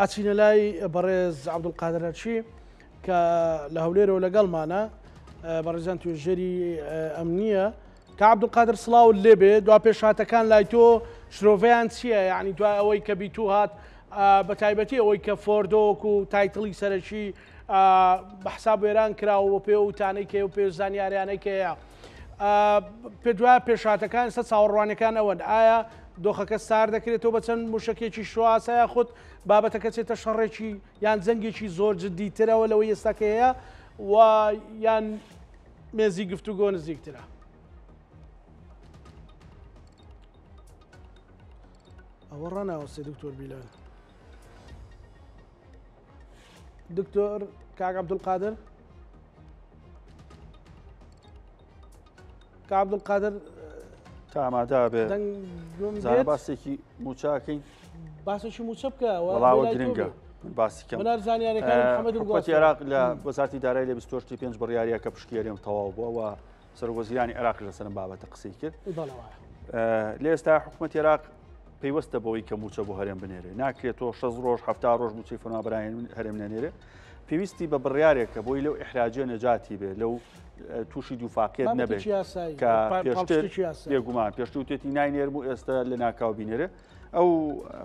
ئەچینە لای بەڕێز عەبدولقادر هەرچی کە لە هەولێرەوە لەگەڵمانە بەڕێزان توێژەری ئەمنیە کە عەبدولقادر سڵاوت لێبێ دوا پێشهاتەکان لای تۆ شرۆڤەیان چییە یعنی دوای ئەوەی کە بیتو هات بە تایبەتی ئەوەی کە فۆردۆک و title ی سەرەکی بە حساب وێران کراوە بۆ پێ و تانەی کێ و پێ زانیاریانەی کەیە پێ دوای پێشهاتەکان سە چاوەڕوانەکان ئەوەن ئایا دۆخەکە سار دەکرێتەوە بە چەند موشەکێکی شواسە یاخود بابەتەکە چێتە شەڕێکی یان جەنگێکی زۆر جددیترەوە لەوەی ئێستا کە هەیە و یان مێزی گفتوگۆ نزیکترە؟ ئەوە ڕناوەسێ دکتۆر بیلال دکتۆر کاک عەبدولقادر کاک عەبدولقادر تا ئامادە بێ زانە باسێکی موچاکەین باسێکی موچە بکە وەڵاوە گرنگە من باسی کەم منار زانیارەکانی محەممەد حکومەتی عێراق لە وەزارەتی دارایی لە 28 پێنج بڕیاریە کە پشکی هەرێم تەواو بووە و سەرۆک وەزیرانی عێراق لەسەر ئەم بابەتە قسەی کرد لە ئێستا حکومەتی عێراق پەیوەستە بەوەی کە موچە بۆ هەرێم بنێرێ ناکرێت تۆ 6 ڕۆژ ه ڕۆژ موچەی فەرمانبەرانی هەرێم نەنێرێ پێویستی بە بڕیارێکە بۆی لەو ئیحراجیە نەجاتی بێ لەو تووشی دووفاقیت نەبێت کە پێشتر بێگومان پێشتر وتێتی ناینێرم و ئێستا لە ناکاو بینێرێ ئەو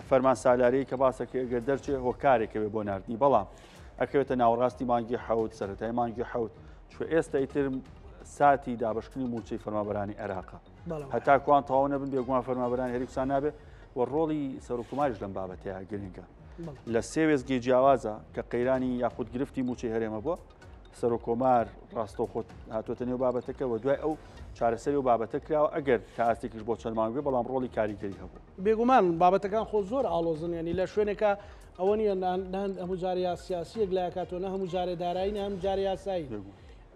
فەرمان سالاری کە باسەکە ئەگەر دەرچێ هۆکارێکە بێ بۆ ناردنی بەڵام ئەکەوێتە ناوەڕاستی مانگی حەوت سەرەتای مانگی حەوت چوە ئێستا ئیتر ساتی دابشکردنی موچەی فەرمانبەرانی عێراقە هەتا کوان تەواو نەبن بێگومان فەرمانبەرانی هەرێم نابێت و ڕۆڵی سەرۆککۆماریش لەم بابەتەیە گرنگە لە سێ وێستگەی جیاوازە کە قەیرانی یاخود گرفتی موچەی هەرێمە بووە سەرۆککۆمار ڕاستەوخۆ هاتووەتە نێو بابەتەکە و دوای ئەو چارەسەری و بابەتە کراوە ئەگەر تا ئاستێکیش بۆ چەند مانگ بێ بەڵام ڕۆڵی کاریگەری هەبوو. بێگومان بابەتەکان خۆ زۆر ئاڵۆزن یانی لە شوێنێکا ئەوە نییە نە هەموو جارێ یا سیاسیەک لایەکاتەوە نە هەموو جارێ دارایی نە هەموو جارێ یاسایی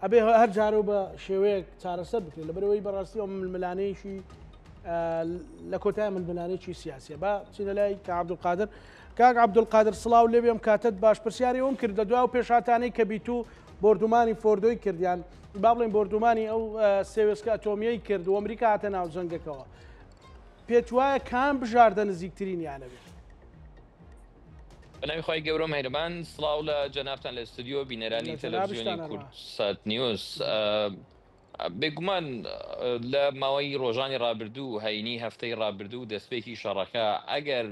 ئەبێ هەر جارە و بە شێوەیەک چارەسەر بکرێت لەبەرەوەی بەڕاستی ئەو ململانەیەکی لە کۆتای ململانێکی سیاسیە با چینە لای کە عەبدولقادر کاک عەبدولقادر سڵاو لێبێ ئەم کاتەت باش پرسیاری ئەوم کرد لە دوای ئەو پێشهاتانەی کە بیتو بۆردومانی فۆردۆی کردیان با بڵێن بۆردومانی ئەو سێوێسکە ئەتۆمیەی کرد و ئەمریکا هاتە ناو جەنگەکەوە پێت وایە کام بژاردە نزیکترینیانە بێت؟ بەناوی خوای گەورە و میهرەبان سڵاو لە جەنابتان لە ستودیۆ بینەرانی تەلەڤزیۆنی کوردسات نیوز بێگومان لە ماوەی ڕۆژانی ڕابردوو هەینی هەفتەی ڕابردوو دەستپێکی شەڕەکە ئەگەر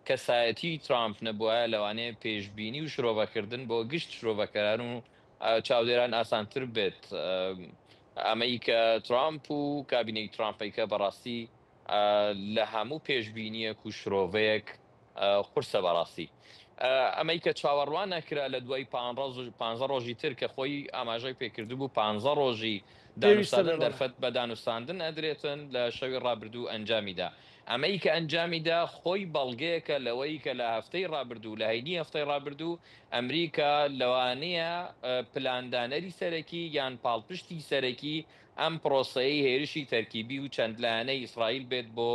کەسایەتی ترامپ نەبوایە لەوانەیە پێشبینی و شرۆڤەکردن بۆ گشت شرۆڤەکەران و چاودێران ئاسانتر بێت ئەمەی کە ترامپ و کابینەی ترامپەی کە بەڕاستی لە هەموو پێشبینیەک و شرۆڤەیەک قورسە بەڕاستی ئەمەی کە چاوەڕوان نەکرا لە دوای پانزە ڕۆژی تر کە خۆی ئاماژەی پێکردبوو پانزە ڕۆژی دانوستاندن دەرفەت بە دانوستاندن ئەدرێتن لە شەوی ڕابردوو ئەنجامیدا ئەمەی کە ئەنجامیدا خۆی بەڵگەیەکە لەوەی کە لە هەفتەی ڕابردوو لە هەینی هەفتەی ڕابردوو ئەمریکا لەوانەیە پلاندانەری سەرەکی یان پاڵپشتی سەرەکی ئەم پرۆسەیەی هێرشی تەرکیبی و چەند لایەنەی ئیسرائیل بێت بۆ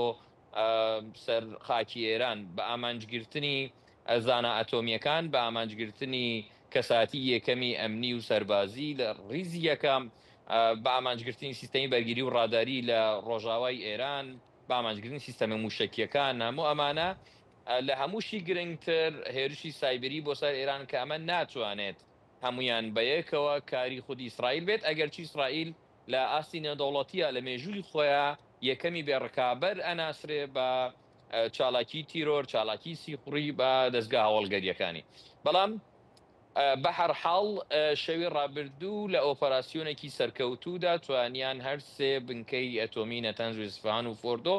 سەر خاکی ئێران بە ئامانجگرتنی زانا ئەتۆمییەکان، بە ئامانجگرتنی کەساتی یەکەمی ئەمنی و سەربازی لە ڕیزی یەکەم، بە ئامانجگرتنی سیستەمی بەرگری و ڕاداری لە ڕۆژاوای ئێران، بە ئامانجگرتنی سیستەمە مووشەکییەکان، هەموو ئەمانە لە هەمووشی گرنگتر هێرشی سایبری بۆ سەر ئێران کە ئەمە ناتوانێت هەموویان بەیەکەوە کاری خودی ئیسرائیل بێت، ئەگەرچی ئیسرائیل لە ئاستی نێودەوڵەتییا لە مێژووی خۆیا یەکەمی بێ ڕکابەر ئەناسرێ بە چالاکی تیرۆر، چالاکی سیخوڕی بە دەزگا هەواڵگەرییەکانی. بەڵام بە هەرحاڵ شەوی ڕابردوو لە ئۆپەراسیۆنێکی سەرکەوتوودا توانیان هەر سێ بنکەی ئەتۆمی نەتەنز و ئیسفەهان و فۆردۆ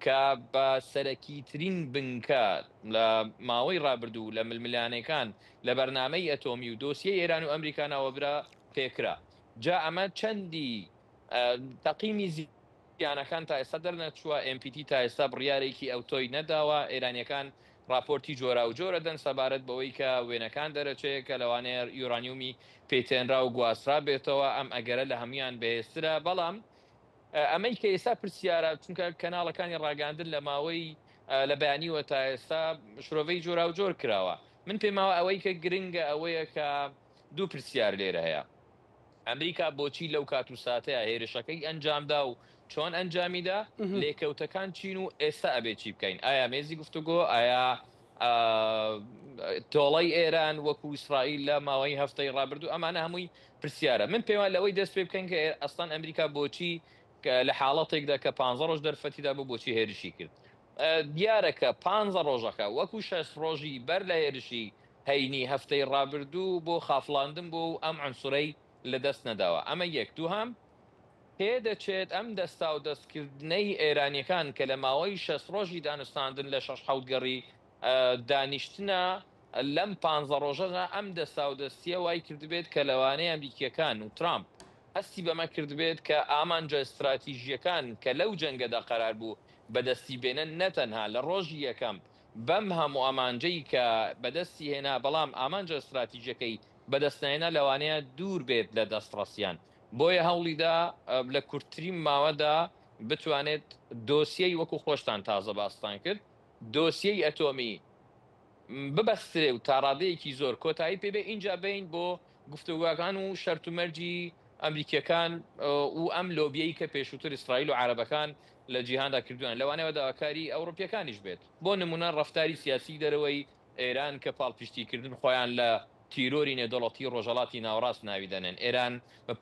کە بە سەرەکیترین بنکە لە ماوەی ڕابردوو لە ململانێکان لە بەرنامەی ئەتۆمی و دۆسیەی ئێران و ئەمریکا ناوەبرا پێکرا. جا ئەمە چەندی تەقیمی زیانەکان تا ئێستا دەرنەچووە، NPT تا ئێستا بڕیارێکی ئەوتۆی نەداوە، ئێرانیەکان ڕاپۆرتی جۆراوجۆر ئەدەن سەبارەت بەوەی کە وێنەکان دەرەچێ کە لەوانەیە یۆرانیومی پێتێنراو گواسترابێتەوە، ئەم ئەگەرە لە هەموویان بەهێزترە، بەڵام ئەمەی کە ئێستا پرسیارە چونکە کەناڵەکانی ڕاگەیاندن لە ماوەی لە بەیانیوە تا ئێستا شرۆڤەی جۆراوجۆر کراوە، من پێماوە ئەوەی کە گرنگە ئەوەیە کە دوو پرسیار لێرە هەیە، ئەمریکا بۆچی لەو کات و ساتەیا هێرشەکەی ئەنجامدا و چۆن ئەنجامیدا، لێکەوتەکان چین و ئێستا ئەبێ چی بکەین؟ ئایا مێزی گفتوگۆ، ئایا تۆڵەی ئێران وەکو ئیسرائیل لە ماوەی هەفتەی ڕابردوو ئەمانە هەمووی پرسیارە. من پێم وایە لەوەی دەست پێ بکەین کە ئەسڵەن ئەمریکا بۆچی لە حاڵەتێکدا کە پانزە ڕۆژ دەرفەتی دابوو بۆچی هێرشی کرد؟ دیارە کە پانزە ڕۆژەکە وەکو شەست ڕۆژی بەر لە هێرشی هەینی هەفتەی ڕابردوو بۆ خافڵاندن بووە و ئەم عونسورەی لە دەست نەداوە. ئەمە یەک. دووهەم، پێدەچێت ئەم دەستاودەستکردنەی ئێرانیەکان کە لە ماوەی 60 ڕۆژی دانوستاندن لە شەش حەوت گەڕی دانیشتنە لەم پانزە ڕۆژەدا ئەم دەستاودەستیە وای کردبێت کە لەوانەیە ئەمریکیەکان و ترامپ هەستی بەمە کردبێت کە ئامانجە ستراتیژیەکان کە لەو جەنگەدا قەرار بوو بەدەستی بێنن نەتەنها لە ڕۆژی یەکەم بەم هەموو ئامانجەی کە بەدەستی هێنا بەڵام ئامانجە ستراتیژیەکەی بەدەست نەهێنا لەوانەیە دوور بێت لە دەستڕەسیان بۆیە هەوڵیدا لە کورتترین ماوەدا بتوانێت دۆسیەی وەکو خۆشتان تازە باستان کرد دۆسیەی ئەتۆمی ببەسترێ و تاڕادەیەکی زۆر کۆتایی پێ بێ ئینجا بێین بۆ گفتوگۆکان و شەرت و مەرجی ئەمریکیەکان و ئەم لۆبیەی کە پێشووتر ئیسرائیل و عەرەبەکان لە جیهاندا کردویان لەوانەیە داواکاری ئەوڕوپیەکانیش بێت بۆ نمونە ڕەفتاری سیاسی دەرەوەی ئێران کە پاڵپشتیکردن خۆیان لە تیرۆری نێودەوڵەتی ڕۆژهەڵاتی ناوەڕاست ناوی دەنێن، ئێران بە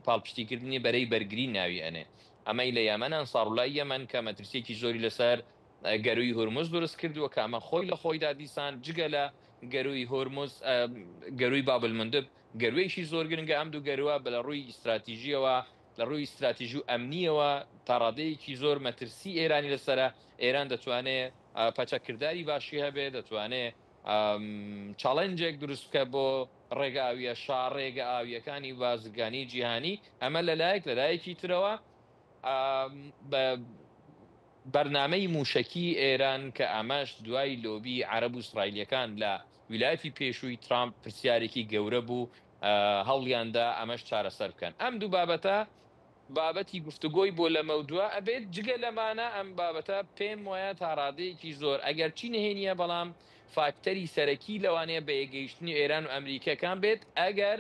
پاڵپشتیکردنی بەرەی بەرگری ناوی ئەنێ. ئەمەی لە یەمەن، ئەنساروڵای یەمەن کە مەترسییەکی زۆری لەسەر گەرووی هورمز دروست کردووە کە ئەمە خۆی لە خۆیدا دیسان جگە لە گەرووی هورمز، گەرووی بابلمندب گەروویەکی زۆر گرنگە، ئەم دوو گەرووە لە ڕووی ستراتیژییەوە لە ڕووی ستراتیژی و ئەمنییەوە تا ڕادەیەکی زۆر مەترسی ئێرانی لەسەرە، ئێران دەتوانێ پەچەکرداری باشی هەبێ، دەتوانێ challenge ێک دروست بکە بۆ ڕێگە ئاویە شاڕێگە ئاویەکانی بازرگانی جیهانی، ئەمە لەلایەک، لەلایەکی ترەوە بە بەرنامەی موشەکی ئێران کە ئەمەش دوای لۆبی عەرەب و ئیسرائیلیەکان لە ویلایەتی پێشووی ترامپ پرسیارێکی گەورە بوو هەوڵیاندا ئەمەش چارەسەر بکەن. ئەم دوو بابەتە بابەتی گفتوگۆی بۆ لەمەودوا ئەبێت، جگە لەمانە ئەم بابەتە پێم وایە تا ڕادەیەکی زۆر ئەگەرچی نهێنیە بەڵام فاکتەری سەرەکی لەوانەیە بەیەکگەیشتنی ئێران و ئەمریکەکان بێت ئەگەر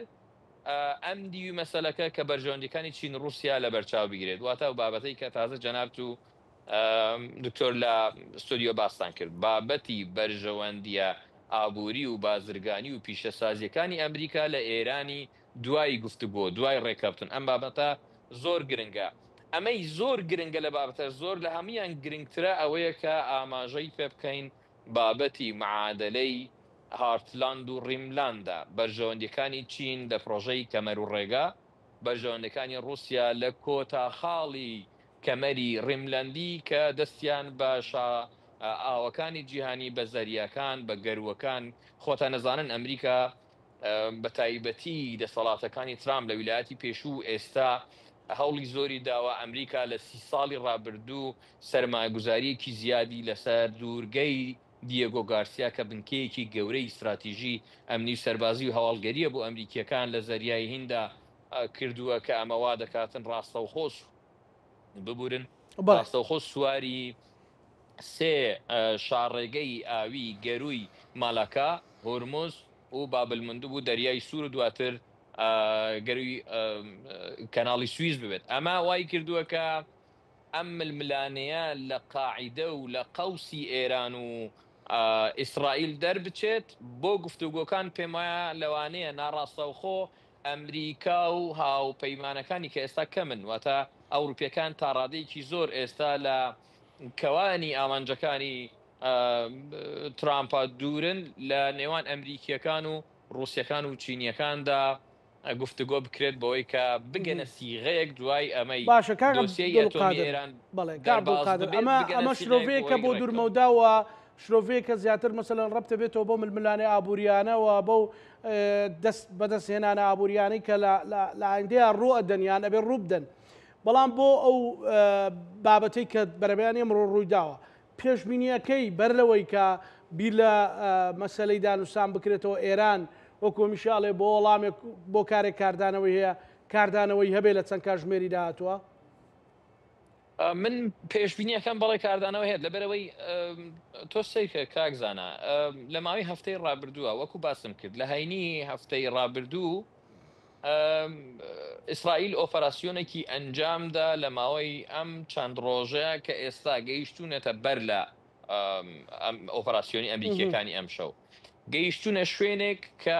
ئەم دیوی مەسەلەکە کە بەرژەوەندیەکانی چین ڕوسیا لەبەرچاو بگرێت واتە ئەو بابەتەی کە تازە جەنابت و دکتۆر لە ستۆدیۆ باستان کرد بابەتی بەرژەوەندیە ئابوری و بازرگانی و پیشەسازیەکانی ئەمریکا لە ئێرانی دوای گفتوگۆ، دوای ڕێککەوتن، ئەم بابەتە زۆر گرنگە. ئەمەی زۆر گرنگە لە بابەتە زۆر لە هەموویان گرنگترە ئەوەیە کە ئاماژەی پێ بکەین بابەتی معادەلەی هارتلاند و ڕیملاندە، بەرژەوەندیەکانی چین لە پڕۆژەی کەمەر و ڕێگا، بەرژەوەندەکانی ڕووسیا لە کۆتا خاڵی کەمەری ڕیملەندی کە دەستیان بە شا ئاوەکانی جیهانی، بە زەریاکان، بە گەرووەکان، خۆتان ئەزانن ئەمریکا بە تایبەتی دەسەڵاتەکانی ترامپ لە ویلایەتی پێشوو و ئێستا هەوڵی زۆری داوە ئەمریکا لە سی ساڵی ڕابردوو سەرمایەگوزارییەکی زیادی لەسەر دوورگەی دیێگۆ گارسیا کە بنکەیەکی گەورەی ستراتیژی ئەمنی و سەربازی و هەواڵگەرییە بۆ ئەمریکییەکان لە زەریای هیندا کردووە کە ئەمە وا دەکاتن ڕاستەوخۆ ببورن ڕاستەوخۆ سواری سێ شاڕێگەی ئاوی گەرووی مالاکا، هورمز و بابلمندب و دەریای سوور و دواتر گەرووی کەناڵی سویس ببێت. ئەمە وای کردووە کە ئەم ململانێیە لە قاعیدە و لە قەوسی ئێران و ئیسرائیل دەربچێت. بۆ گفتوگۆکان پێموایە لەوانەیە ناڕاستەوخۆ ئەمریکا و هاوپەیمانەکانی کە ئێستا کەمن، واتە ئەوروپییەکان تا ڕادەیەکی زۆر ئێستا لە کەوانی ئامانجەکانی ترامپە دوورن، لە نێوان ئەمریکییەکان و ڕووسییەکان و چینییەکاندا گفتوگۆ بکرێت بەوەی کە بگەنە سیغەیەک دوای ئەمەی باشە کاک دۆسیەی ئەتۆمی عەبدولقادر ئێران بەڵێ کاک دەرباز عەبدولقادر ببێت، ئەمە بگەنە ئەمە سیغەیەک شرۆڤەیەکە بۆ بۆ ئەوەی ڕێککەون. دوورمەودا و شرۆڤەیەکە زیاتر مەسەلەن ڕەبتە بێتەوە بەو ململانێ ئابوورییانە و بەو دەست بەدەستهێنانە ئابوورییانەی کە لە لە ئایندەیا ڕوو ئەدەن یان ئەبێ ڕوو بدەن. بەڵام بۆ ئەو بابەتەی کە بەرەبەیانی ئەمڕۆ ڕووی داوە، پێشبینییەکەی بەر لەوەی کە بیر لە مەسەلەی دانوستان بکرێتەوە، ئێران وەکو هەمیشە ئەڵێ بۆ وەڵامێک بۆ کارێک کاردانەوەی هەیە، کاردانەوەی هەبێ لە چەند کاژمێری داهاتووە؟ من پێشبینیەکەم بەڵێ کاردانەوە هەیە لەبەرئەوەی تۆ سەیرکە کاک زانا لە ماوەی هەفتەی ڕابردووە وەکو باسم کرد لە هەینی هەفتەی ڕابردوو ئیسرائیل ئۆپەراسیۆنێکی ئەنجامدا لە ماوەی ئەم چەند ڕۆژەیە کە ئێستا گەیشتوونەتە بەر لە ئۆپەراسیۆنی ئەمریکیەکانی ئەمشەو. گەیشتوونە شوێنێک کە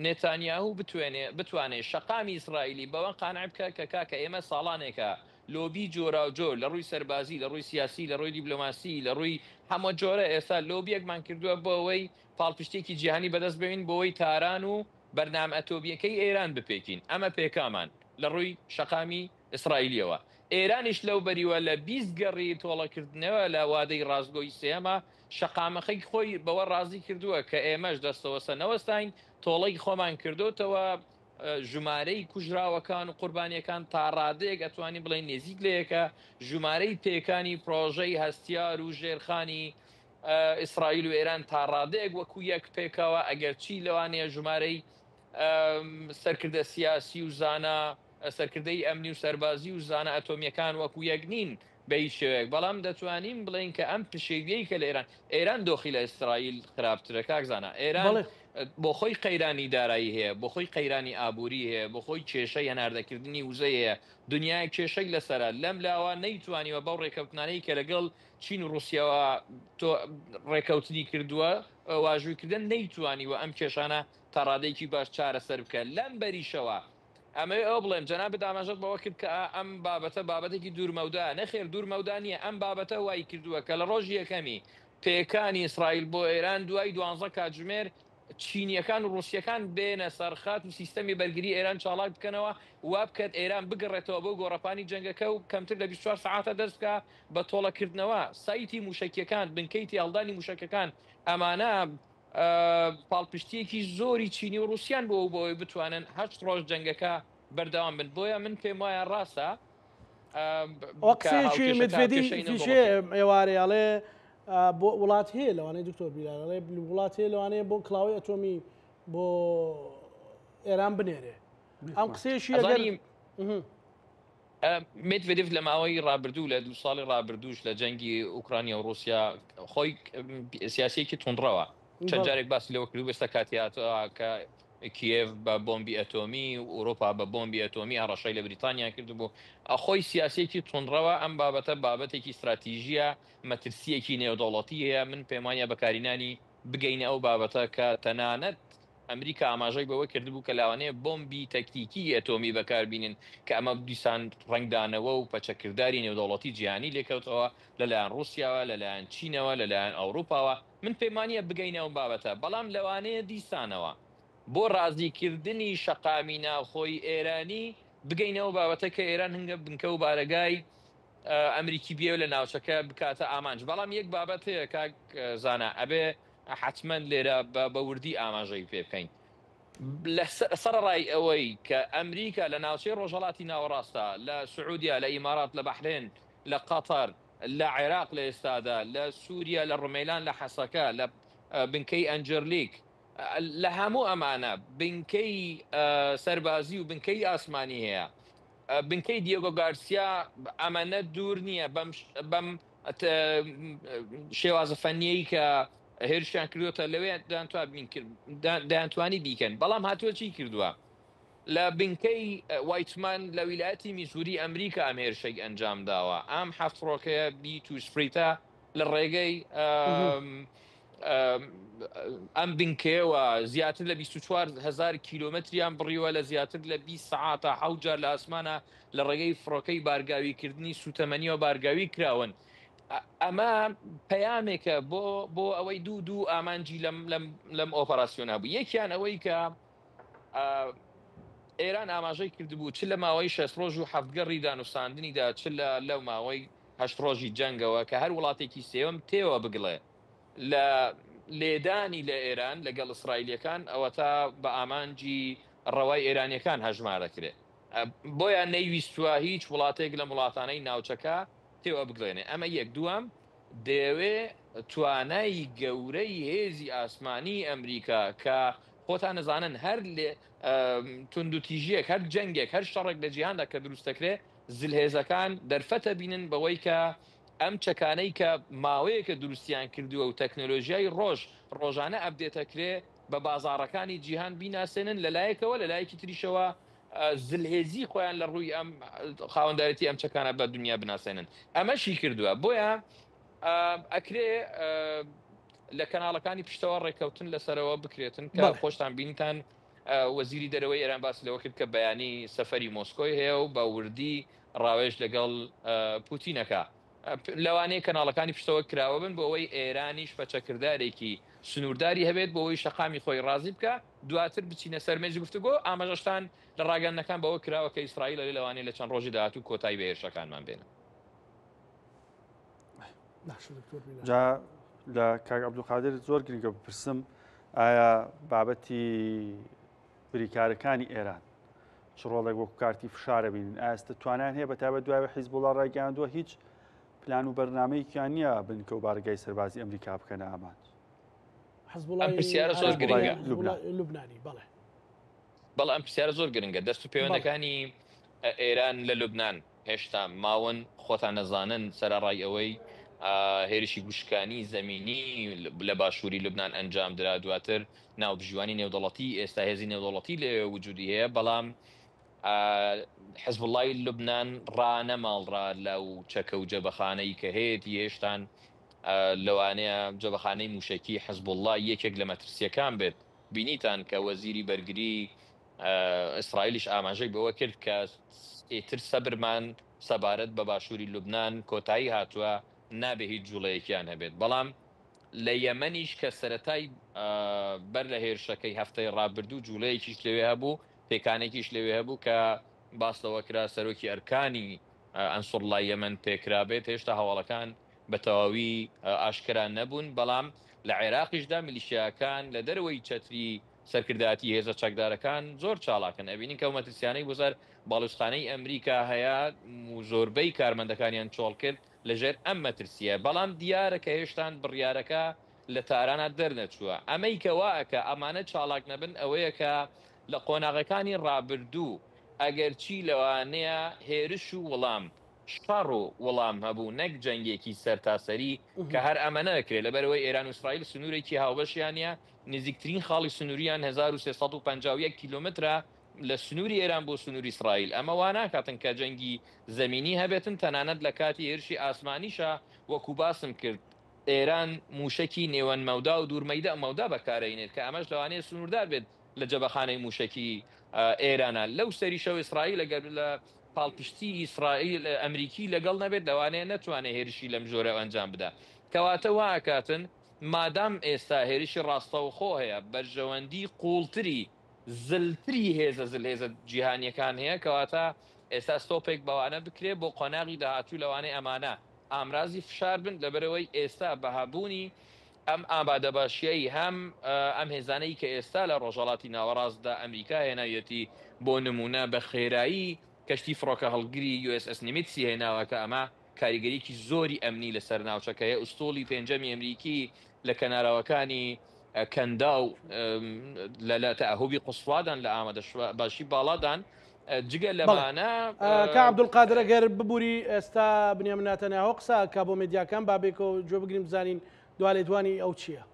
نێتانیاهو بتوێنێ بتوانێ شەقامی ئیسرائیلی بەوە قانع بکا کە کاکە ئێمە ساڵانێکە لۆبی جۆراوجۆر لە ڕووی سەربازی، لە ڕووی سیاسی، لە ڕووی دیبلۆماسی، لە ڕووی هەمە جۆرە ئێستا لۆبیەکمان کردووە بۆ ئەوەی پاڵپشتیەکی جیهانی بەدەست بێنین بۆ ئەوەی تاران و بەرنامە ئەتۆمییەکەی ئێران بپێکین. ئەمە پێکامان لە ڕووی شەقامی ئیسرائیلیەوە. ئێرانیش لەو بەریوە لە 20 گەڕی تۆڵەکردنەوە لە وادەی ڕاستگۆی سێیەمە شەقامەکەی خۆی بەوە ڕازی کردووە کە ئێمەش دەستەوەسە نەوەستاین، تۆڵەی خۆمان کردۆتەوە، ژمارەی کوژراوەکان و قوربانیەکان تاڕادەیەک ئەتوانین بڵێین نێزیک لە یەکە، ژمارەی پێکانی پرۆژەی هەستیار و ژێرخانی ئیسرائیل و ئێران تاڕادەیەک وەکو یەک پێکاوە، ئەگەرچی لەوانەیە ژمارەی سەرکردە سیاسی و زانا سەرکردەی ئەمنی و سەربازی و زانا ئەتۆمیەکان وەکو یەک نین بە هیچ شێوەیەک، بەڵام دەتوانین بڵێین کە ئەم پشێویەی کە لە ئێران، ئێران دۆخی لە ئیسرائیل خراپترە کاک زانا، ئێران بۆ خۆی قەیرانی دارایی هەیە، بۆ خۆی قەیرانی ئابووری هەیە، بۆ خۆی کێشەی هەناردەکردنی وزەی هەیە، دنیایەک کێشەی لەسەرە، لەم لاوە نەیتوانیوە بەو ڕێکەوتنانەی کە لەگەڵ چین و ڕووسیاوە تۆ ڕێکەوتنی کردووە، واژووی کردن، نەیتوانیوە ئەم کێشانە تا ڕادەیەکی باش چارەسەر بکات، لەم بەریشەوە ئەمەوێ ئەوە بڵێم، جەنابت ئاماژەت بەوە کرد کە ئەم بابەتە بابەتێکی دوورمەودایە، نەخێر دوورمەودا نییە، ئەم بابەتە وای کردووە کە لە ڕۆژی یەکەمی پێکانی ئیسرائیل بۆ ئێران دوای دوانزە کاتژمێر چینییەکان و ڕووسییەکان بێنە سەر خات و سیستەمی بەرگری ئێران چاڵاک بکەنەوە، وا بکات ئێران بگەڕێتەوە بۆ گۆڕەپانی جەنگەکە و کەمتر لە 24 سەعاتە دەست بکا بە تۆڵەکردنەوە. سایتی مووشەکییەکان، بنکەی تێهەڵدانی مووشەکەکان، ئەمانە پاڵپشتییەکی زۆری چینی و ڕووسیان بووە بۆ ئەوەی بتوانن هەشت ڕۆژ جەنگەکە بەردەوام بن، بۆیە من پێم وایە ڕاستە ئەوە قسەیەکی مدڤێدیفیش هەیە ئێوارێ ئەڵێ بۆ وڵات هەیە لەوانەیە دکتۆر بیلال ئەڵێ وڵات هەیە لەوانەیە بۆ کڵاوەی ئەتۆمی بۆ ئێران بنێرێ ئەم قسەیەشی ئەگەر مێدڤێدێڤ لە ماوەی ڕابردوو لە دوو ساڵی ڕابردووش لە جەنگی ئوکرانیا و ڕووسیا خۆی سیاسیەکی توندڕەوە چەند جارێک باسی لەوە کردو ئێستا کاتی هاتووە کە کیێڤ بە بۆمبی ئەتۆمی و ئەوروپا بە بۆمبی ئەتۆمی هەڕەشەی لە بریتانیا کردبوو خۆی سیاسیەکی توندڕەوە ئەم بابەتە بابەتێکی استراتیژیە مەترسیەکی نێودەوڵەتی هەیە من پێم وانیە بەکارینانی بگەینە ئەو بابەتە کە تەنانەت ئەمریکا ئاماژەی بەوە کردبوو کە لاوانەیە بۆمبی تەکتیکی ئەتۆمی بەکاربینن کە ئەمە دیسان ڕەنگدانەوە و پەچەکرداری نێودەوڵەتی جیهانی لێکەوتەوە لەلایەن ڕووسیاوە، لەلایەن چینەوە، لەلایەن ئەوروپاوە. من پێم وانییە بگەینە ئەو بابەتە، بەڵام لەوانەیە دیسانەوە بۆ ڕازیکردنی شەقامی ناوخۆی ئێرانی بگەینە ئەو بابەتە کە ئێران هەنگە بنکە و بارەگای ئەمریکی بێ لە ناوچەکە بکاتە ئامانج. بەڵام یەک بابەت هەیە کاک زانا ئەبێ حەتمەن لێرە بە وردی ئاماژەی پێ بکەین. سەرەڕای ئەوەی کە ئەمریکا لە ناوچەی ڕۆژهەڵاتی ناوەڕاستە، لە سعودیا، لە ئیمارات، لە بەحرێن، لە قەتەر، لە عێراق لە ئێستادا، لە سوریا، لە ڕمەیلان، لە حەسەکە، لە بنکەی ئەنجەرلیک، لە هەموو ئەمانە بنکەی سەربازی و بنکەی ئاسمانی هەیە. بنکەی دیێگۆ گارسیا ئەمەنە دوور نییە بەم شێوازە فەنیەی کە هێرشیان کردوتە لەوێ دەیانتوانی بیکەن بەڵام هاتووە چی کردووە لە بنکەی وایتمان لە ویلایەتی میزوری ئەمریکا ئەم هێرشێک ئەنجام داوە ئەم حەفت فڕۆکەیە بی تو سپریتە لە ڕێگەی ئەم بنکەیەوە زیاتر لە 24 هزار کیلۆمەتریان بڕیوە لە زیاتر لە 20 سەعاتە حەوت جار لە ئاسمانە لە ڕێگەی فڕۆکەی بارگاویکردنی سوتەمەنیەوە بارگاوی کراون. ئەمە پەیامێکە بۆ بۆ ئەوەی دوو دوو ئامانجی لەم لەم لەم ئۆپەراسیۆنە بوو یەکیان ئەوەی کە ئێران ئاماژەی کردبوو چ لە ماوەی شەست ڕۆژ و حەفت گەڕی دانوستاندنیدا چ لە لەو ماوەی هەشت ڕۆژی جەنگەوە کە هەر وڵاتێکی سێوەم تێوە بگڵێ لە لێدانی لە ئێران لەگەڵ ئیسرائیلیەکان ئەوەتا بە ئامانجی ڕەوای ئێرانیەکان هەژمار دەکرێت بۆیە نەیویستووە هیچ وڵاتێک لەم وڵاتانەی ناوچەکە تێوە بگڵێنێ ئەمە یەک دووەم دەیەوێ توانای گەورەی هێزی ئاسمانی ئەمریکا کە خۆتان ئەزانن هەر توندوتیژیەک هەر جەنگێک هەر شەڕێک لە جیهاندا کە دروست دەکرێ زلهێزەکان دەرفەتە بینن بەوەی کە ئەم چەکانەی کە ماوەیەکە دروستیان کردووە و تەکنۆلۆژیای ڕۆژ ڕۆژانە update ئەکرێ بە بازاڕەکانی جیهان بیناسێنن لەلایەکەوە لەلایەکی تریشەوە زلهێزی خۆیان لە ڕووی ئەم خاوەندارێتی ئەم چەکانە بە دنیا بناسێنن ئەمەشی کردووە بۆیە ئەکرێ. لە کەناڵەکانی پشتەوە ڕێککەوتن لەسەرەوە بکرێتن کە خۆشتان بینیتان وەزیری دەرەوەی ئێران باسی لەوە کرد کە بەیانی سەفەری مۆسکۆی هەیە و بە وردی ڕاوێژ لەگەڵ پوتین ئەکا. لەوانەیە کەناڵەکانی پشتەوە کراوە بن بۆ ئەوەی ئێرانیش پەچەکردارێکی سنوورداری هەبێت بۆ ئەوەی شەقامی خۆی ڕازی بکا، دواتر بچینە سەر مێزی گفتوگۆ. ئاماژەشتان لە ڕاگەیاندنەکان بەوە کراوە کە ئیسرائیل ئەلێ لەوانەیە لە چەند ڕۆژی داهاتوو کۆتایی بە هێرشەکانمان بێنن. جا لە کاک عەبدولقادر زۆر گرنگە بپرسم ئایا بابەتی بریکارەکانی ئێران چ ڕۆڵێک وەکو کارتی فشارە بینن ئاستە توانیان هەیە بە تایبەت دوای حیزبوڵا ڕایگەیاندووە هیچ پلان و بەرنمەیەکیان نییە بنکە و بارگای سەربازی ئەمریکا بکەنە ئامانج. ئەم پرسیارە زۆر گرنگە. لوبنانی بەڵێ. بەڵێ ئەم پرسیارە زۆر گرنگە. دەست و پەیوەندەکانی ئێران لە لوبنان هێشتا ماون، خۆتان ئەزانن سەرەڕای ئەوەی هێرشی وشکانی زەمینی لە باشووری لوبنان ئەنجام درا، دواتر ناوبژیوانی نێودەوڵەتی، ئێستا هێزی نێودەوڵەتی لەوێ وجودی هەیە، بەڵام حزبوڵای لوبنان ڕانەماڵرا لەو چەکە و جەبەخانەی کە هەیەتی، هێشتان لەوانەیە جەبەخانەی مووشەکی حزبوڵڵا یەکێک لە مەترسییەکان بێت، بینیتان کە وەزیری بەرگری ئیسرائیلیش ئاماژەی بەوە کرد کە ئیتر سەبرمان سەبارەت بە باشووری لوبنان کۆتایی هاتووە، نابێ هیچ جوڵەیەکیان هەبێت. بەڵام لە یەمەنیش کە سەرەتای بەر لە هێرشەکەی هەفتەی ڕابردوو جوڵەیەکیش لەوێ هەبوو، پێکانێکیش لەوێ هەبوو کە باس لەوە کرا سەرۆکی ئەرکانی ئەنسوڕڵای یەمەن پێکرابێت، هێشتا هەواڵەکان بە تەواوی ئاشکرا نەبوون، بەڵام لە عێراقیشدا میلیشیاکان لە دەرەوەی چەتری سەرکردایەتی هێزە چەکدارەکان زۆر چالاکن، ئەبینین کە ئەو مەترسیانەی بۆ سەر باڵیۆزخانەی ئەمریکا هەیە و زۆربەی کارمەندەکانیان چۆڵ کرد لەژێر ئەم مەترسییە، بەڵام دیارە کە هێشتان بڕیارەکە لە تارانا دەرنەچووە. ئەمەی کە وا ئەکا ئەمانە چالاک نەبن ئەوەیە کە لە قۆناغەکانی ڕابردوو ئەگەرچی لەوانەیە هێرش و وڵام، شەڕ و وڵام هەبوو نەک جەنگێکی سەرتاسەری کە هەر ئەمە نەکرێت لەبەرئەوەی ئێران و ئیسرائیل سنوورێکی هاوبەشیان نیە نزیکترین خاڵی سنووریان 1351 کیلۆمەترە لە سنووری ئێران بۆ سنووری ئیسرائیل ئەمە وا ناکاتن کە جەنگی زەمینی هەبێتن تەنانەت لە کاتی هێرشی ئاسمانیشا وەکو باسم کرد ئێران مووشەکی نێوەند مەودا و دوور مەودا بەکارئەینێت کە ئەمەش لەوانەیە سنووردار بێت لە جەبەخانەی مووشەکی ئێرانە لەو سەریشەوە ئیسرائیل ئەگەر لە پاڵپشتی ئیسرائیل ئەمریکی لەگەڵ نەبێت لەوانەیە نەتوانێت هێرشی لەم جۆرە ئەنجام بدا کەواتە وا ئەکاتن مادام ئێستا هێرشی ڕاستەوخۆ هەیە بەرژەوەندی قوڵتری زلتری هێزە زلهێزە جیهانیەکان هەیە کەواتە ئێستا ستۆپێک بەوانە بکرێ بۆ قۆناغی داهاتوو لەوانەیە ئەمانە ئامرازی فشار بن لەبەرئەوەی ئێستا بە هەبوونی ئەم ئامادەباشیەی هەم ئەم هێزانەی کە ئێستا لە ڕۆژهەڵاتی ناوەڕاستدا ئەمریکا هێناویەتی بۆ نموونە بە خێرایی کەشتی فڕۆکەهەڵگری یو ئێس ئێس نیمیتسی هێناوە کە ئەمە کاریگەریی زۆری ئەمنی لەسەر ناوچەکە هەیە ئوستوڵی پێنجەمی ئەمریکی لە کەناراوەکانی کەنداو لە لە تەئەهوبی قوسوادان لە ئامادەباشی باڵادان جگە لەمانە. کاک عەبدولقادر ئەگەر ببوری ئێستا بنیامین ناتەنیاهۆ قسە ئەکا بۆ مێدیاکان با بێکەوە گوێ بگرین بزانین دوا لێدوانی ئەو چییە.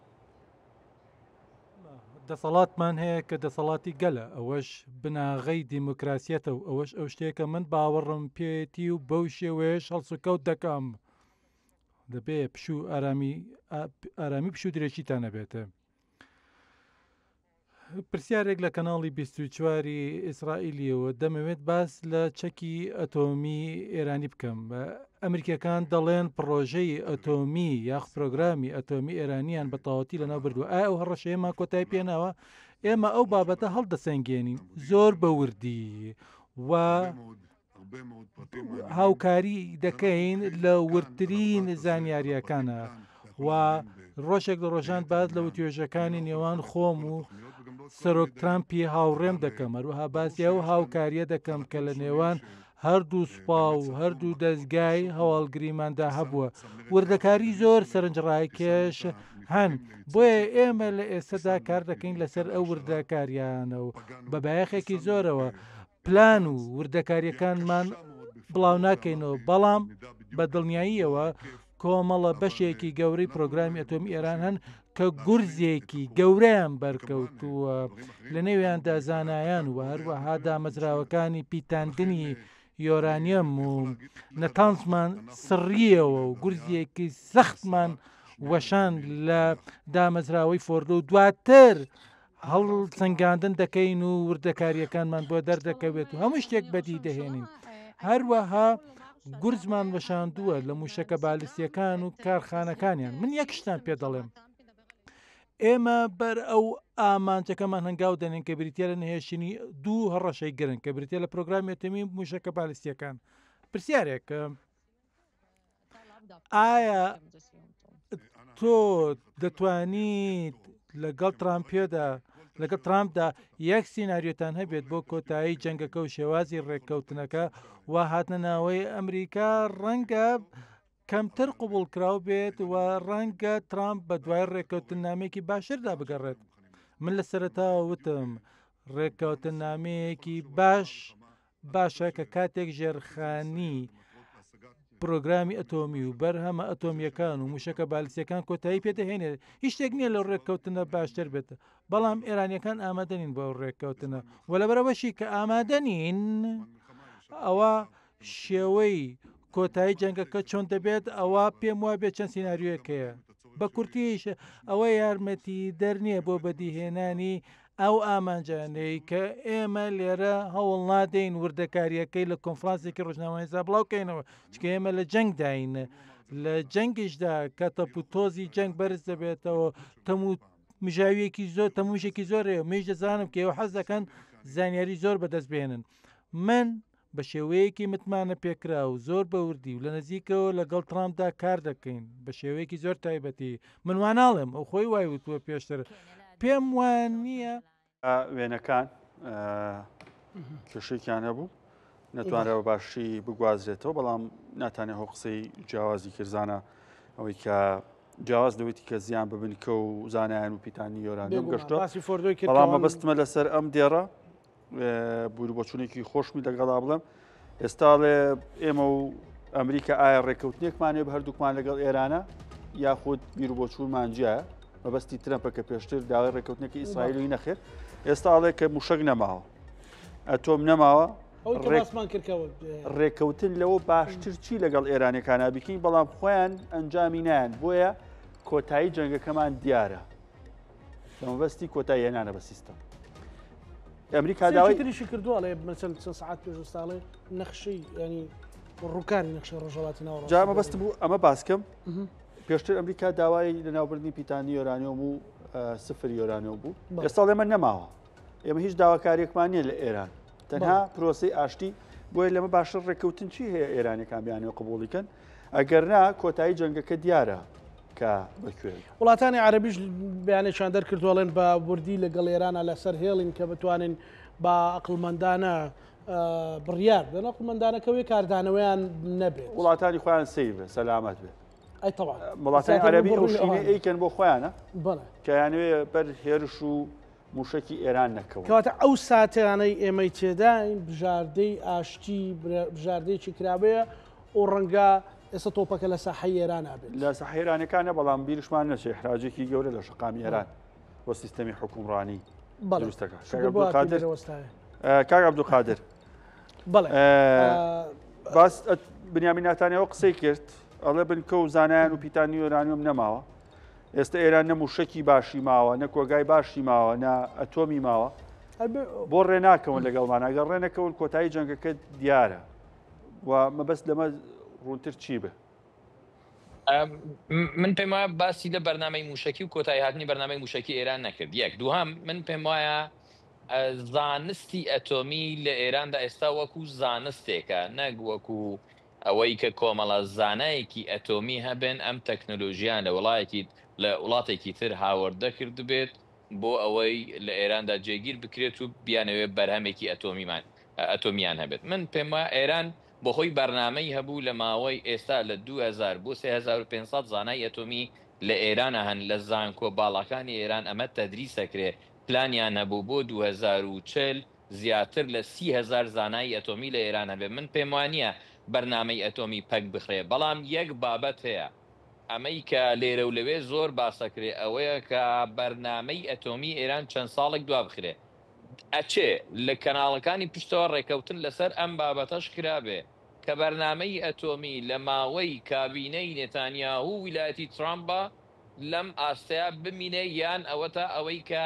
دەسەڵاتمان هەیە کە دەسەڵاتی گەلە، ئەوەش بناغەی دیموکراسیەتە و ئەوەش ئەو شتەیە کە من باوەڕم پێیەتی و بەو شێوەیەش هەڵسوکەوت دەکەم. دەبێ پشوو ئارامی ئارامی پشوو درێژیتان هەبێت. پرسیارێک لە کەناڵی 24 ئیسرائیلیەوە دەمەوێت باس لە چەکی ئەتۆمی ئێرانی بکەم ئەمریکەکان دەڵێن پڕۆژەی ئەتۆمی یاخ پرۆگرامی ئەتۆمی ئێرانیان بە تەواوەتی لەناو بردووە ئایا ئەو هەڕەشەیەمان کۆتای پێناوە ئێمە ئەو بابەتە هەڵدەسەنگێنین زۆر بە وردی و هاوکاری دەکەین لە وردترین زانیاریەکانە و ڕۆژێک لە ڕۆژان باس لە وتوێژەکانی نێوان خۆم و سەرۆک ترامپی هاوڕێم دەکەم هەروەها باسی ئەو هاوکاریە دەکەم کە لە نێوان هەردوو سوپا و هەردوو دەزگای هەواڵگریماندا هەبووە وردەکاری زۆر سەرنجڕاکێش هەن بۆیە ئێمە لە ئێستادا کار دەکەین لەسەر ئەو وردەکاریانە و بە بایەخێکی زۆرەوە پلان و وردەکاریەکانمان بڵاو ناکەینەوە بەڵام بە دڵنیاییەوە کۆمەڵە بەشێکی گەورەی پرۆگرامی ئەتۆمی ئێران هەن کە گورزێکی گەورەیان بەرکەوتووە لە نێویاندا زانایان و هەروەها دامەزراوەکانی پیتاندنی یۆرانیەم و نەتانزمان سڕیەوە و گورزێکی سەختمان وەشاند لە دامەزراوەی فۆردۆ و دواتر هەڵسەنگاندن دەکەین و وردەکارییەکانمان بۆ دەردەکەوێت و هەموو شتێک بەدی دەهێنین. هەروەها گورزمان وەشاندووە لە مووشەکە بالستییەکان و کارخانەکانیان. من یەک شتان پێ دەڵێم. ئێمە بەر ئەو ئامانجەکەمان هەنگاو دەنێن کە بریتە لە نەهێشتنی دوو هەڕەشەی گرنگ کە بریتە لە پرۆگرامی ئەتۆمی مووشەکە بالستییەکان. پرسیارێک ئایا تۆ دەتوانیت لەگەڵ ترامپێدا لەگەڵ ترامپدا یەک سیناریۆتان هەبێت بۆ کۆتایی جەنگەکە و شێوازی ڕێککەوتنەکە و هاتنە ناوەی ئەمریکا ڕەنگە کەمتر قوبوڵکراو بێت و ڕەنگە ترامپ بە دوای ڕێککەوتننامەیەکی باشتردا بگەڕێت. من لە سەرەتاوە وتم ڕێککەوتننامەیەکی باش باشە کە کاتێک ژێرخانی پرۆگرامی ئەتۆمی و بەرهەمە ئەتۆمییەکان و موشەکە بالستیەکان کۆتایی پێدەهێنێت هیچ شتێک نییە لەو ڕێککەوتنە باشتر بێت بەڵام ئێرانیەکان ئامادە نین بۆ ئەو ڕێککەوتنە و لەبەرئەوەشی کە ئامادە نین ئەوە شێوەی کۆتایی جەنگەکە چۆن دەبێت ئەوە پێم وابێت چەند سیناریۆیەک هەیە بە کورتیش ئەوە یارمەتی دەر نییە بۆ بەدیهێنانی ئەو ئامانجانەی کە ئێمە لێرە هەوڵ نادەین وردەکارییەکەی لە کۆنفرانسێکی ڕۆژنامەوانیدا بڵاو کەینەوە چونکە ئێمە لە جەنگداین لە جەنگیشدا کە تەپ و تۆزی جەنگ بەرز دەبێتەوە تەم و مژاویەکی زۆر تەموژێکی زۆر هەیە منیش دەزانم کە ئێوە حەز دەکەن زانیاری زۆر بەدەست بهێنن من بە شێوەیەکی متمانە پێکراو زۆر بە وردی و لە نزیکەوە لەگەڵ ترامپدا کار دەکەین بە شێوەیەکی زۆر تایبەتی من وا ناڵێم ئەو خۆی وای وتووە پێشتر پێم وا نییە. وێنەکان کێشەیەکیان هەبوو نەتوانرا بە باشی بگوازرێتەوە بەڵام ناتانیاهۆ قسەی جیاوازی کردزانە ئەوەی کە جیاواز لەوەی کە زیان بە بنکە و زانایان و پیتانی یۆرانیۆم گەشتووە بەڵام مەبەستمە لەسەر ئەم دێڕە بۆچوونێکی خۆشمی لەگەڵا بڵێم ئێستاڵێ ئێمە و ئەمریکا ئایا ڕێککەوتنێکمانێ بە هەردووکمان لەگەڵ ئێرانە یاخود بیر و بۆچوونمان جیایە مەبەستی ترەمپە کە پێشتر داوای ڕێککەوتنێکی ئیسرائیلی نەخێر ئێستاڵێ کە موشک نەماوە ئەتۆم نەماوە ڕێککەوتن لەوە باشتر چی لەگەڵ ئێرانەکانە بکەین بەڵام خۆیان ئەنجامی نایەن بۆیە کۆتایی جەنگەکەمان دیارە بە مەبەستی کۆتایی هێنانە بە سیستەم. ئەمریکا داوای تریشی کردووە ئەڵێ مەسەل چەند سەعات پێش ئێستا ئەڵێ نەخشەی ینی ڕووکاری نەخشەی ڕۆژهەڵاتی ناوەڕاست جا مەبەستم بوو ئەمە باسکەم پێشتر ئەمریکا داوای لەناوبردنی پیتانی یۆرانیۆم و سفر یۆرانیۆم بوو ئێستا ئێمە نەماوە ئێمە هیچ داواکاریەکمان نییە لە ئێران تەنها پرۆسی ئاشتی بۆیە لەمە باشتر ڕێککەوتن چی هەیە ئێرانەکان بیانەوە قبوڵیکەن ئەگەر نا کۆتایی جەنگەکە دیارە کە بە کوێ. وڵاتانی عەرەبیش بەیانێکیان دەرکردووە ئەڵێن بە وردی لەگەڵ ئێرانە لەسەر هێڵین کە بتوانین بە ئەقڵمەندانە بڕیار بدەن ئەقڵمەندانەکە وێ کاردانەوەیان نەبێت. وڵاتانی خۆیان سەیڤ بێ سەلامەت بێ. ئەی تەبعەن. وڵاتانی عەرەبی ئەو شینەی ئەیکەن بۆ خۆیانە بەڵێ. کە یانەوێ بەر هێرش و مووشەکی ئێران نەکەون. کەواتە ئەو ساتانەی ئێمەی تێداین بژاردەی ئاشتی بژاردەیەکی کراوەیە و ڕەنگە ئێستا تۆپەکە لە ساحەی ئێرانا بێت. لە ساحەی ئێرانەکانە، بەڵام بیرشمان نەچێ ئیحراجێکی گەورە لە شەقامی ئێران بۆ سیستەمی حوکمڕانی دروست دەکات. کاک عەبدولقادر کاک عەبدولقادر بەڵێ باس بنیامین ناتانیاهۆ قسەی کرد ئەڵێ بنکە و زانایان و پیتانی یۆرانیۆم نەماوە. ئێستا ئێران نە موشەکی باشی ماوە نە کۆگای باشی ماوە نە ئەتۆمی ماوە بۆ ڕێ ناکەون لەگەڵمان ئەگەر ڕێ نەکەون کۆتایی جەنگەکە دیارە و مەبەست لەمە ڕوونتر چی بێ؟ من پێم وایە باسی لە بەرنامەی موشەکی و کۆتایی هاتنی بەرنامەی موشەکی ئێران نەکرد یەک دووهەم من پێم وایە زانستی ئەتۆمی لە ئێراندا ئێستا وەکو زانستێکە نەک وەکو ئەوەی کە کۆمەڵە زانایەکی ئەتۆمی هەبن ئەم تەکنۆلۆژیایان لە وڵایەکی لە وڵاتێکی تر هاوردە کردبێت بۆ ئەوەی لە ئێراندا جێگیر بکرێت و بیانەوێت بەرهەمێکی ئەتۆمیمان ئەتۆمیان هەبێت. من پێم وایە ئێران بۆ خۆی بەرنامەی هەبوو لە ماوەی ئێستا لە 2000 بۆ 3500 زانای ئەتۆمی لە ئێرانە هەن لە زانکۆ باڵاکانی ئێران ئەمە تەدریس ئەکرێ پلانیان هەبوو بۆ 2040 زیاتر لە 30 هەزار زانای ئەتۆمی لە ئێران هەبێ من پێم وانیە بەرنامەی ئەتۆمی پەک بخرێ بەڵام یەک بابەت هەیە ئەمەی کە لێرە و لەوێ زۆر باسەکرێ ئەوەیە کە بەرنامەی ئەتۆمی ئێران چەند ساڵێک دوابخرێ ئەچێ لە کەناڵەکانی پشتەوە ڕێکەوتن لەسەر ئەم بابەتەش کرابێ کە بەرنامەی ئەتۆمی لە ماوەی کابینەی نێتانیاهو و ویلایەتی ترامپا. لەم ئاستەیا بمینێ یان ئەوەتا ئەوەی کە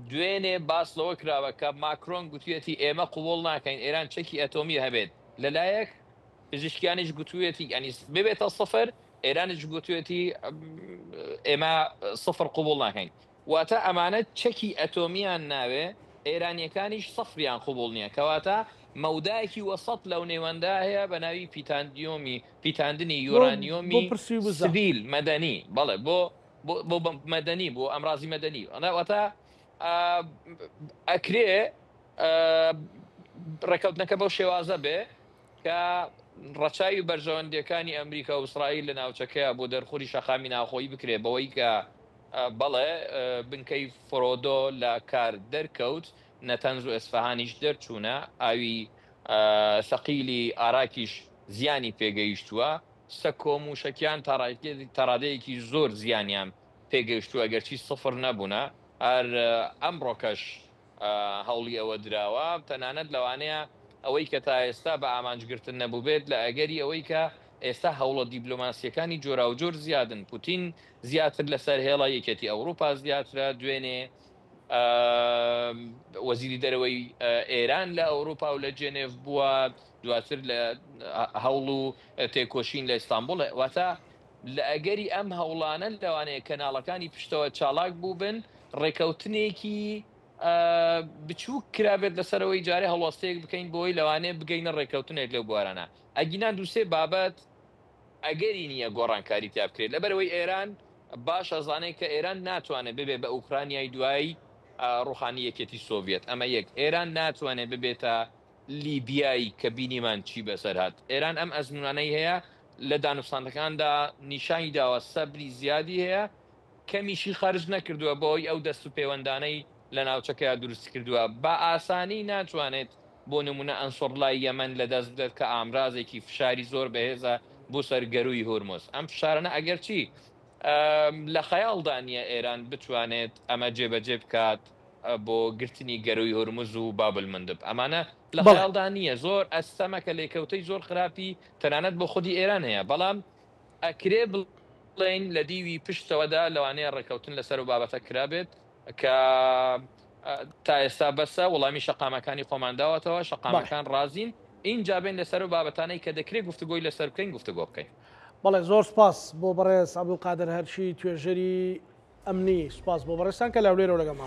دوێنێ باس لەوە کراوە کە ماکرۆن گوتویەتی ئێمە قبوڵ ناکەین ئێران چەکی ئەتۆمی هەبێت لەلایەک پزیشکیانیش گوتویەتی یانی ببێتە سفر ئێرانیش گوتویەتی ئێمە سفر قبوڵ ناکەین واتە ئەمانە چەکی ئەتۆمیان ناوێ ئێرانیەکانیش سفریان قبوڵ نیە کەواتە مەودایەکی وەسەت لەو نێوەندا هەیە بە ناوی پیتاندیۆمی پیتاندنی بۆ یۆرانیۆمی پرسی وزە. سڤیل مەدەنی بەڵێ بۆ بۆ بۆ مەدەنی بۆ ئەمرازی مەدەنی واتە ئەکرێ ڕێکەوتنەکە بەو شێوازە بێ کە ڕەچاوی بەرژەوەندیەکانی ئەمریکا و ئیسرائیل لە ناوچەکەیە بۆ دەرخوری شەقامی ناوخۆیی بکرێ بەوەی کە بەڵێ بنکەی فرۆدۆ لە کار دەرکەوت نەتەنز و ئەسفەهانیش دەرچوونە ئاوی سەقیلی ئاراکیش زیانی پێگەیشتووە سەکۆ مووشەکیان تاڕادەیەکی زۆر زیانیان پێگەیشتووە گەرچی سفر نەبوونە هەر ئەمڕۆکەش هەوڵی ئەوە دراوە، تەنانەت لەوانەیە ئەوەی کە تا ئێستا بە ئامانج گرتن نەبووبێت لە ئەگەری ئەوەی کە ئێستا هەوڵە دیبلۆماسییەکانی جۆراوجۆر زیادن، پوتین زیاتر لەسەر هێڵە، یەکێتی ئەوروپا زیاترە، دوێنێ وەزیری دەرەوەی ئێران لە ئەوروپا و لە جێنێڤ بووە، دواتر لە هەوڵ و تێکۆشین لە ئیستانبوڵ، واتە لە ئەگەری ئەم هەوڵانە لەوانەیە کەناڵەکانی پشتەوە چاڵاک بووبن، ڕێکەوتنێکی بچووک کرابێت لەسەر ئەوەی جارێ هەڵوەستەیەک بکەین بۆی لەوانەیە بگەینە ڕێکەوتنێک لەو بوارانە. ئەگینا دووسێ بابەت ئەگەری نییە گۆڕانکاری تیا بکرێت لەبەرئەوەی ئێران باش ئەزانێت کە ئێران ناتوانێت ببێت بە ئوکرانیای دوای ڕوخانی یەکێتی سۆڤیەت ئەمە یەک ئێران ناتوانێت ببێتە لیبیای کە بینیمان چی بەسەر هات. ئێران ئەم ئەزموونانەی هەیە، لە دانوستاندەکاندا نیشانی داوە سەبری زیادی هەیە، کەمیشی خەرج نەکردووە بەهۆی ئەو دەستوپێوەندانەی لە ناوچەکەیا دروستی کردووە. بە ئاسانی ناتوانێت بۆ نموونە ئەنسۆرڵای یەمەن لەدەست بدات کە ئامرازێکی فشاری زۆر بەهێزە بۆ سەر گەرووی هورمز. ئەم فشارانە ئەگەرچی لە خەیاڵدا نییە ئێران بتوانێت ئەمە جێبەجێ بکات، بۆ گرتنی گەروی هورمز و باب المندب ئەمانە لە بەڵێ. خەیاڵدا نییە زۆر ئەستەمە کە لێکەوتەی زۆر خراپی تەنانەت بۆ خودی ئێران هەیە بەڵام ئەکرێ بڵێین لە دیوی پشتەوەدا لەوانەیە ڕێکەوتن لەسەر و بابەتە کرابێت کە تا ئێستا بەسە وەڵامی شەقامەکانی خۆمان داوەتەوە بەڵێ. شەقامەکان ڕازین ئینجا بێن لەسەر و بابەتانەی کە دەکرێت گفتوگۆی لەسەر بکەین گفتوگۆ بکەین. بەڵێ زۆر سوپاس بۆ بەڕێز عەبدولقادر هەرکی توێژەری ئەمنی سوپاس بۆ بەڕێزتان کە لە هەولێرەوە لەگەڵمان بوون.